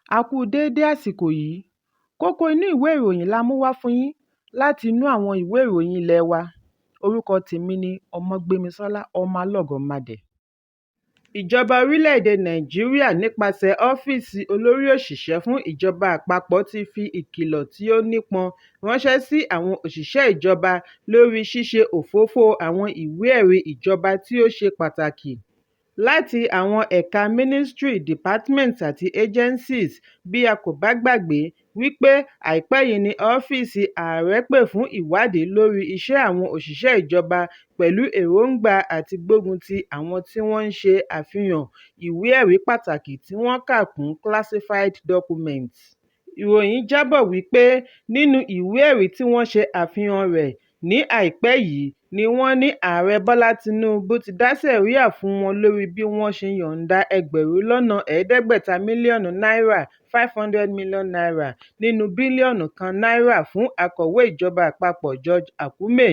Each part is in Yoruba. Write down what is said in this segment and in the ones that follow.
A kú déédé àsìkò yìí. Kókó inú ìwé ìròyìn la mú wá fún yín láti inú àwọn ìwé ìròyìn ilé wa. Orúkọ tèmi ni Ọmọgbémisọ́lá Ọmọlọ́gọ̀mádẹ. Ìjọba orílẹ̀-èdè Nàìjíríà nípasẹ̀ ọ́fíìsì Olórí Òṣìṣẹ́ fún Ìjọba Àpapọ̀ ti fi ìkìlọ̀ tí ó nípọn ránṣẹ́ sí àwọn òṣìṣẹ́ ìjọba lórí ṣíṣe òfófó àwọn ìwé-ẹ̀rí ìjọba tí ó ṣe pàtàkì láti àwọn ẹ̀ka ministry, departments àti agencies. Bí a kò bá gbàgbé wípé àìpẹ́ yìí ni ọ́fíìsì Ààrẹ pè fún ìwádìí lórí iṣẹ́ àwọn òṣìṣẹ́ ìjọba pẹ̀lú èròńgbà àti gbógun ti àwọn tí wọ́n ń ṣe àfihàn ìwé-ẹ̀rí pàtàkì tí wọ́n kà kún "classified documents". Ìròyìn jábọ̀ wípé nínú ìwé-ẹ̀rí tí wọ́n ṣe àfihàn rẹ̀ ní àìpẹ́ yìí ni wọ́n ní Ààrẹ Bọ́lá Tinubu ti dá sẹ̀ríà fún wọn lórí bí wọ́n ṣe yọ̀ǹda ẹgbẹ̀rún lọ́nà ẹ̀ẹ́dẹ́gbẹ̀ta mílíọ̀nù náírà (₦500 million) nínú bílíọ̀nù kan náírà fún Akọ̀wé Ìjọba Àpapọ̀ George Akume.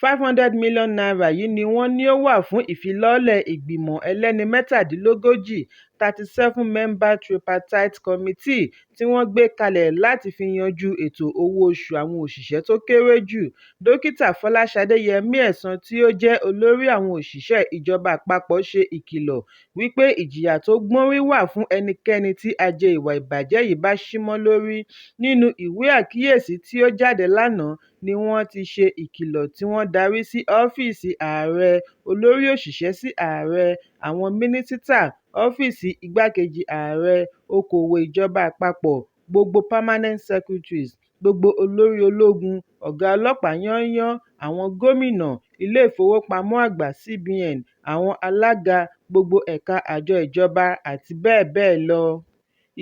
₦500 million yìí ni wọ́n ní ó wà fún ìfilọ́lẹ̀ ìgbìmọ̀ ẹlẹ́ni mẹ́tàdínlógójì (37-member tripartite committee) tí wọ́n gbé kalẹ̀ láti fi yanjú ètò owó-oṣù àwọn òṣìṣẹ́ tó kéré jù. Dókítà Fọláṣadé Yẹmí-Ẹ̀san tí ó jẹ́ olórí àwọn òṣìṣẹ́ ìjọba àpapọ̀ ṣe ìkìlọ̀ wípé ìjìyà tó gbórin wà fún ẹnikẹ́ni tí ajé ìwà ìbàjẹ́ yìí bá símọ́ lórí. Nínú ìwé àkíyèsí tí ó jáde lánàá ni wọ́n ti ṣe ìkìlọ̀ tí wọ́n darí sí ọ́fíìsì Ààrẹ, Olórí Òṣìṣẹ́ sí Ààrẹ, àwọn mínísítà, ọ́fíìsì Igbá-kejì Ààrẹ, Okòwò Ìjọba Àpapọ̀, gbogbo Permanent Secretaries, gbogbo olórí ológun, ọ̀gá ọlọ́pàá yányán, àwọn gómìnà, Ilé-ìfowópamọ́ Àgbà (CBN), àwọn alága gbogbo ẹ̀ka àjọ ìjọba àti bẹ́ẹ̀ bẹ́ẹ̀ lọ.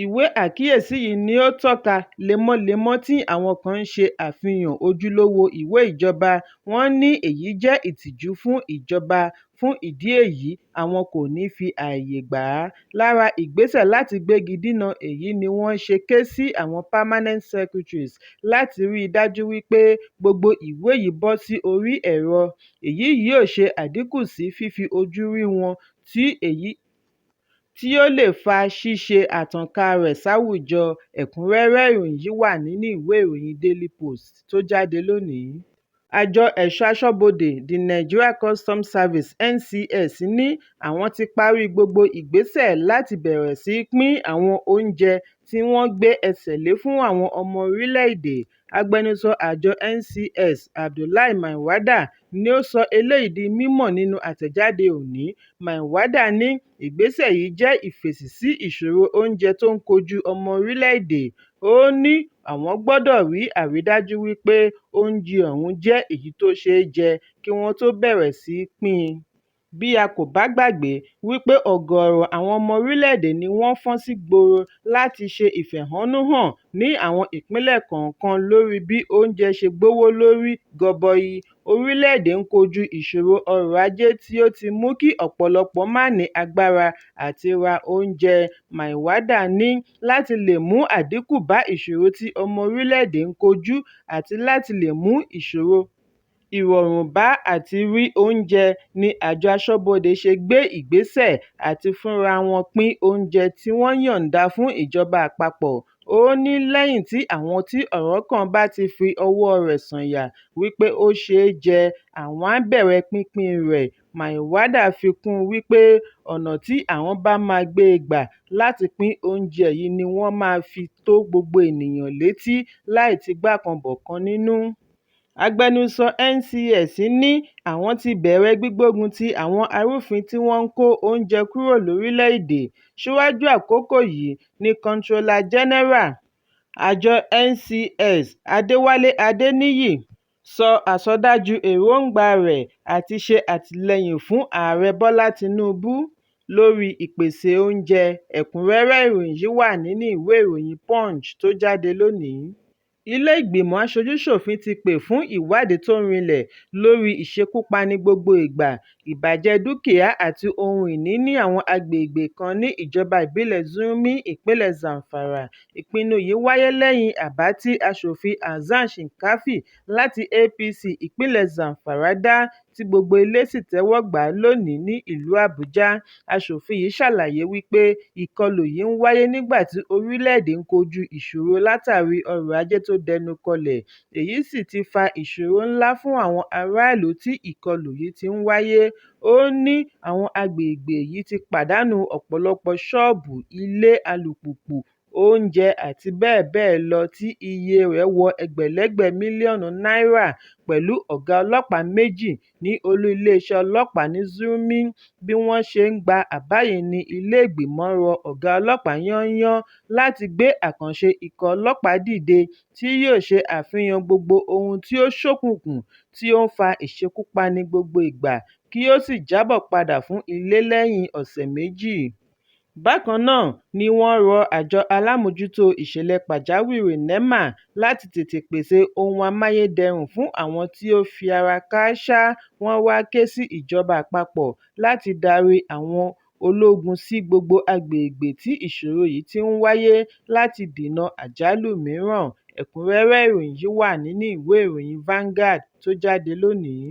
Ìwé àkíyèsí yìí ni ó tọ́ka lemọ́lemọ́ tí àwọn kan ń ṣe àfihàn ojúlówó ìwé ìjọba. Wọ́n ní èyí jẹ́ ìtìjú fún ìjọba, fún ìdí èyí àwọn kò ní fi ààyè gbà á. Lára ìgbésẹ̀ láti gbégi dínà èyí ni wọ́n ṣe ké sí àwọn Permanent Secretaries láti rí i dájú wípé gbogbo ìwé yìí bọ́ sí orí ẹ̀rọ. Èyí yóò ṣe àdínkù sí fífi ojú rí wọn tí èyí tí ó lè fa ṣíṣe àtànká rẹ̀ sáwùjọ. Ẹ̀kúnrẹ́rẹ́ ìròyìn yìí wà nínú ìwé ìròyìn Daily Post tó jáde lónìí. Àjọ Ẹ̀ṣọ́ Aṣọ́bodè The Nigeria Customs Service (NCS) ní àwọn ti parí gbogbo ìgbésẹ̀ láti bẹ̀rẹ̀ sí í pín àwọn oúnjẹ tí wọ́n gbé ẹsẹ̀ lé fún àwọn ọmọ orílẹ̀-èdè. Agbẹnusọ àjọ NCS, Abdullahi Maikwawa ni ó sọ eléyìí di mímọ̀ nínú àtẹ̀jáde òní. Maikwada ní ìgbésẹ̀ yìí jẹ́ ìfèsì sí ìṣòro oúnjẹ tó ń kojú ọmọ orílẹ̀-èdè. Ó ní àwọn gbọdọ̀ rí àrídájú wípé oúnjẹ ọ̀hún jẹ́ èyí tó ṣe é jẹ kí wọ́n tó bẹ̀rẹ̀ sí í pín in. Bí a kò bá gbàgbé wípé ọ̀gọ̀ọ̀rọ̀ àwọn ọmọ orílẹ̀-èdè ni wọ́n fọ́n sígboro láti ṣe ìfẹ̀hónúhàn ní àwọn ìpínlẹ̀ kọ̀ọ̀kan lórí bí oúnjẹ ṣe gbówó lórí gọbọi. Orílẹ̀-èdè ń kojú ìṣòro ọrọ̀-ajé tí ó ti mú kí ọ̀pọ̀lọpọ̀ má ní agbára àti ra oúnjẹ. Maikwada ní láti lè mú àdínkù bá ìṣòro tí ọmọ orílẹ̀-èdè ń kojú àti láti lè mú ìrọ̀rùn bá àti rí oúnjẹ ni àjọ aṣọ́bodè ṣe gbé ìgbésẹ̀ àti fúnra wọn pín oúnjẹ tí wọ́n yọ̀ǹda fún ìjọba àpapọ̀. Ó ní lẹ́yìn tí àwọn tí ọ̀rọ̀ kàn bá ti fi ọwọ́ọ rẹ̀ sọ̀yà wípé ó ṣe é jẹ, àwọn á bẹ̀rẹ̀ pínpín rẹ̀. Maikwada fi kún un wípé ọ̀nà tí àwọn bá máa gbé gbà láti pín oúnjẹ yìí ni wọ́n máa fi tó gbogbo ènìyàn létí láì figbá-kan-bọ̀kan nínú. Agbẹnusọ NCS ní àwọn ti bẹ̀rẹ̀ gbígbógun ti àwọn arúfin tí wọ́n ń kó oúnjẹ kúrò lórílẹ̀-èdè. Síwájú àkókò yìí ni Comptroller General àjọ NCS, Adéwálé Adéníyì, sọ àsọdájú èròńgbàa rẹ̀ àti ṣe àtìlẹ́yìn fún Ààrẹ Bọ́lá Tinubu lórí ìpèsè oúnjẹ. Ẹ̀kúnrẹ́rẹ́ ìròyìn yìí wà nínú ìwé ìròyìn Punch tó jáde lónìí. Ilé Ìgbìmọ̀ Aṣojú-ṣòfin ti pè fún ìwádìí tó rinlẹ̀ lórí ìṣekúpani gbogbo ìgbà, ìbàjẹ́ dúkìá àti ohun ìní ní àwọn agbègbè kan ní ìjọba ìbílẹ̀ Zurmi, ìpínlẹ̀ Zamfara. Ìpinnu yìí wáyé lẹ́yìn àbá tí Aṣòfin Hasan Shinkafi láti APC ìpínlẹ̀ Zamfara dá. tí gbogbo ilé sì tẹ́wọ́ gbà á lónìí ní ìlú Àbújá. Aṣòfin yìí ṣàlàyé wípé ìkọlù yìí ń wáyé nígbà tí orílẹ̀-èdè ń kojú ìṣòro látàrí ọrọ̀ ajé tó dẹnu kọlẹ̀, èyí sì ti fa ìṣòro ńlá fún àwọn aráàlú tí ìkọlù yìí ti ń wáyé. Ó ní àwọn agbègbè yìí ti pàdánù ọ̀pọ̀lọpọ̀ ṣọ́ọ̀bù, ilé, alùpùpù, oúnjẹ àti bẹ́ẹ̀ bẹ́ẹ̀ lọ tí iye rẹ̀ wọ ẹgbẹ̀lẹ́gbẹ̀ mílíọ̀nù náírà pẹ̀lú ọ̀gá ọlọ́pàá méjì ní olú iléeṣẹ́ ọlọ́pàá ní Zurmi. Bí wọ́n ṣe gba àbá yìí ní ilé ìgbìmọ̀ rọ ọ̀gá ọlọ́pàá yányán láti gbé àkànṣe ikọ̀ ọlọ́pàá dìde tí yóò ṣe àfihàn gbogbo ohun tí ó ṣókùnkùn tí ó ń fa ìṣekúpani gbogbo ìgbà kí ó sì jábọ̀ padà fún ilé lẹ́yìn ọ̀sẹ̀ méjì. Bákan náà ni wọ́n rọ àjọ alámòójútó ìṣẹ̀lẹ̀ pàjáwìrì NEMA láti tètè pèsè ohun amáyédẹrùn fún àwọn tí ó fi ara kááṣá. Wọ́n wá ké sí ìjọba àpapọ̀ láti darí àwọn ológun sí gbogbo agbègbè tí ìṣòro yìí ti ń wáyé láti dènà àjálù mìíràn. Ẹ̀kúnrẹ́rẹ́ ìròyìn yìí wà nínú ìwé ìròyìn Vanguard tó jáde lónìí.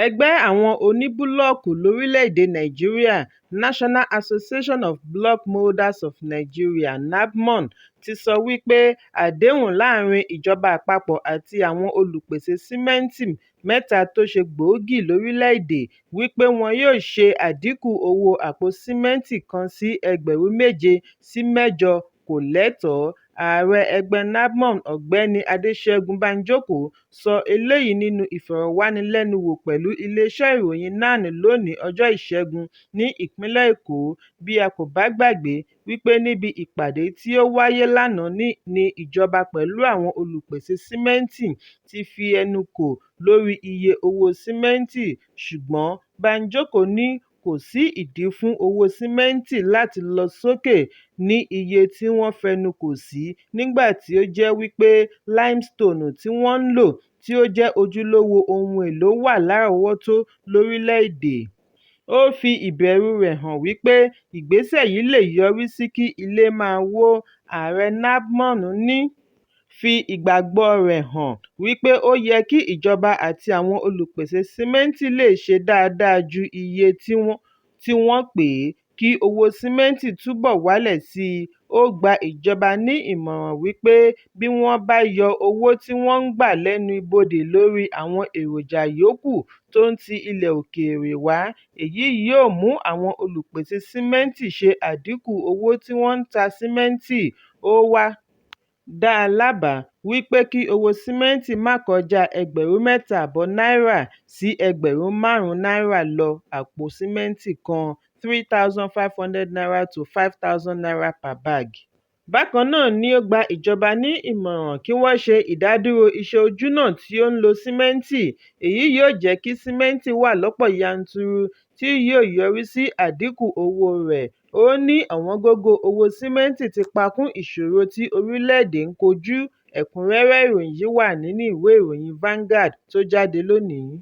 Ẹgbẹ́ àwọn oníbúlọ́ọ̀kù lórílẹ̀-èdè Nàìjíríà, National Association of Block Moulders of Nigeria (NABMON) ti sọ wípé àdéhùn láàárín ìjọba àpapọ̀ àti àwọn olùpèsè sìmẹ́ǹtì mẹ́ta tó ṣe gbòógì lórílẹ̀-èdè wípé wọn yóò ṣe àdínkù owó àpò sìmẹ́ǹtì kan sí ẹgbẹ̀rún 7 sí 8 kò lẹ́tọ̀ọ́. Ààrẹ ẹgbẹ́ NABMON, Ọ̀gbẹ́ni Adéṣẹ́gun Báńjókòó, sọ eléyìí nínú ìfọ̀rọ̀wánilẹ́nuwò pẹ̀lú ilé-iṣẹ́ ìròyìn NAN lónìí ọjọ́ Ìṣẹ́gun ní ìpínlẹ̀ Èkó. Bí a kò bá gbàgbé wípé níbi ìpàdé tí ó wáyé lánàá ní ìjọba pẹ̀lú àwọn olùpèsè sìmẹ́ǹtì ti fi ẹnu kò lórí iye owó sìmẹ́ǹtì, ṣùgbọ́n Báńjókòó ní kò sí ìdí fún owó sìmẹ́ǹtì láti lọ sókè ní iye tí wọ́n fẹnukò sí nígbà tí ó jẹ́ wípé límestone tí wọ́n ń lò tí ó jẹ́ ojúlówó ohun èlò wà lárọ̀ọ́wọ́tó lórílẹ̀-èdè. Ó fi ìbẹ̀rù rẹ̀ hàn wípé ìgbésẹ̀ yìí lè yọrí sí kí ilé máa wó. Ààrẹ NABMON ní fi ìgbàgbọ́ rẹ̀ hàn wípé ó yẹ kí ìjọba àti àwọn olùpèsè sìmẹ́ǹtì lè ṣe dáadáa ju iye tí wọ́n pè é kí owó sìmẹ́ǹtì túbọ̀ wálẹ̀ sí i. Ó gba ìjọba ní ìmọ̀ràn wípé bí wọ́n bá yọ owó tí wọ́n ń gbà lẹ́nu ibodè lórí àwọn èròjà yòókù tó ń ti ilẹ̀ òkèèrè wá, èyí yóò mú àwọn olùpèsè sìmẹ́ǹtì ṣe àdínkù owó tí wọ́n ń ta sìmẹ́ǹtì. Ó wá dá lábàá wípé kí owó sìmẹ́ǹtì má kọjá ẹgbẹ̀rún 3.5 náírà sí ẹgbẹ̀rún 5 náírà lọ àpò sìmẹ́ǹtì kan ₦3,500 to ₦5,000 per bag. Bákan náà ni ó gba ìjọba ní ìmọ̀ràn kí wọ́n ṣe ìdádúró iṣẹ́ ojúnà tí ó ń lo sìmẹ́ǹtì, èyí yóò jẹ́ kí sìmẹ́ǹtì wà lọ́pọ̀ yanturu tí yóò yọrí sí àdínkù owó rẹ̀. Ó ní ọ̀wọ́ngógó owó sìmẹ́ǹtì ti pa kún ìṣòro tí orílẹ̀-èdè ń kojú. Ẹ̀kúnrẹ́rẹ́ ìròyìn yìí wà nínú ìwé ìròyìn Vanguard tó jáde lónìí.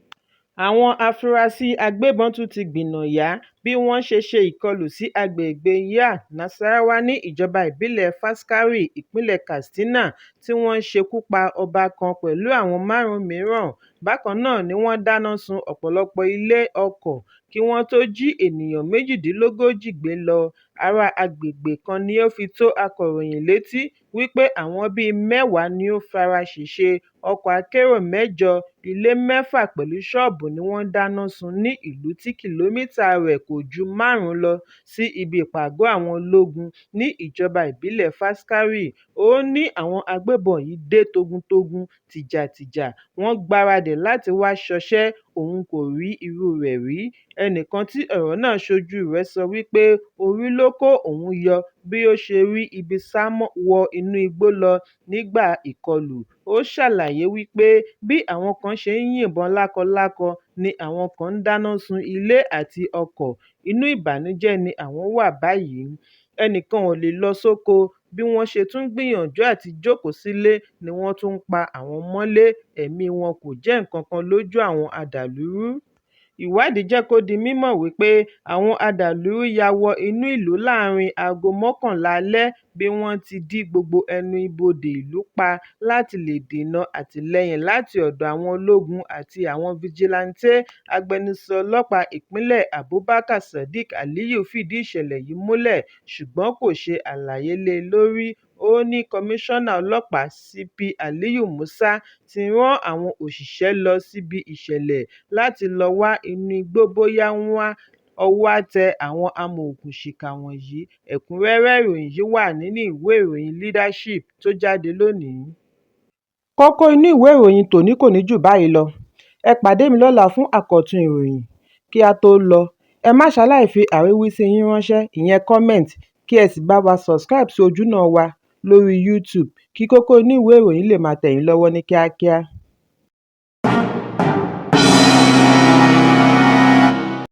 Àwọn afurasí agbébọn tún ti gbìnàyá bí wọ́n ṣe ṣe ìkọlù sí agbègbè Yya Nasarawa ní ìjọba ìbílẹ̀ Faskari, ìpínlẹ̀ Katsina, tí wọ́n ṣekú pa ọba kan pẹ̀lú àwọn márùn-ún mìíràn. Bákan náà ni wọ́n dáná sun ọ̀pọ̀lọpọ̀ ilé, ọkọ̀ kí wọ́n tó jí ènìyàn 38 gbé lọ. Ará agbègbè kan ni ó fi tó akọ̀ròyìn létí wípé àwọn bíi mẹ́wàá ni ó fara ṣèṣe, ọkọ̀ akérò mẹ́jọ, ilé mẹ́fà pẹ̀lú ṣọ́ọ̀bù ni wọ́n dáná sun ní ìlú tí kìlómítà rẹ̀ kò ju márùn-ún lọ sí ibi ìpàgọ́ àwọn ológun ní ìjọba ìbílẹ̀ Faskari. Ó ní àwọn agbébọn yìí dé togun-togun, tìjàtìjà, wọ́n gbáradì láti wá ṣọṣẹ́, òun kò rí irúu rẹ̀ rí. Ẹnìkan tí ọ̀rọ̀ náà ṣojú rẹ̀ sọ wípé orí ló kó òun yọ bí ó ṣe rí ibi sá wọ inú igbó lọ nígbà ìkọlù. Ó ṣàlàyé wípé bí àwọn kan ṣe ń yìnbọn lákọlákọ ni àwọn kan ń dáná sun ilé àti ọkọ̀, inú ìbànújẹ́ ni àwọn wà báyìí, ẹnìkan ò lè lọ sóko, bí wọ́n ṣe tún ń gbìyànjú àti jókòó sílé ni wọ́n tún ń pa àwọn mọ́lé, ẹ̀míi wọn kò jẹ́ nǹkankan lójú àwọn adàlúrú. Ìwádìí jẹ́ kó di mímọ̀ wípé àwọn adàlúrú ya wọ inú ìlú láàrin aago 11 alẹ́ bí wọ́n ti dí gbogbo ẹnu ibodè ìlú pa láti lè dènà àtìlẹ́yìn láti ọ̀dọ̀ àwọn ológun àti àwọn fijilantànté. Agbẹnusọ ọlọ́pàá ìpínlẹ̀ Abubakar Sidiq Aliyu fìdí ìṣẹ̀lẹ̀ yìí múlẹ̀ ṣùgbọ́n kò ṣe àlàyé lé e lórí. Ó ní Kọmíṣánná Ọlọ́pàá CP Aliyu Musa ti rán àwọn òṣìṣẹ́ lọ síbi ìṣẹ̀lẹ̀ láti lọ wá inú igbó bóyá ọwọ́ á tẹ àwọn amọ̀òkùnsíkà wọ̀nyí. Ẹ̀kúnrẹ́rẹ́ ìròyìn yìí wà nínú ìwé ìròyìn Leadership tó jáde lónìí. Kókó inú ìwé ìròyìn tòní kò ní jù báyìí lọ. Ẹ pàdé mi lọ́la fún àkọ́tún ìròyìn. Kí á tó lọ, ẹ má ṣaláì fi àríwísí yín ránṣẹ́, ìyẹn comment, kí ẹ sì bá wa subscribe sí ojúnà wa lórí YouTube kí kókó inú ìwé ìròyìn lè máa tẹ̀ yín lọ́wọ́ ní kíákíá.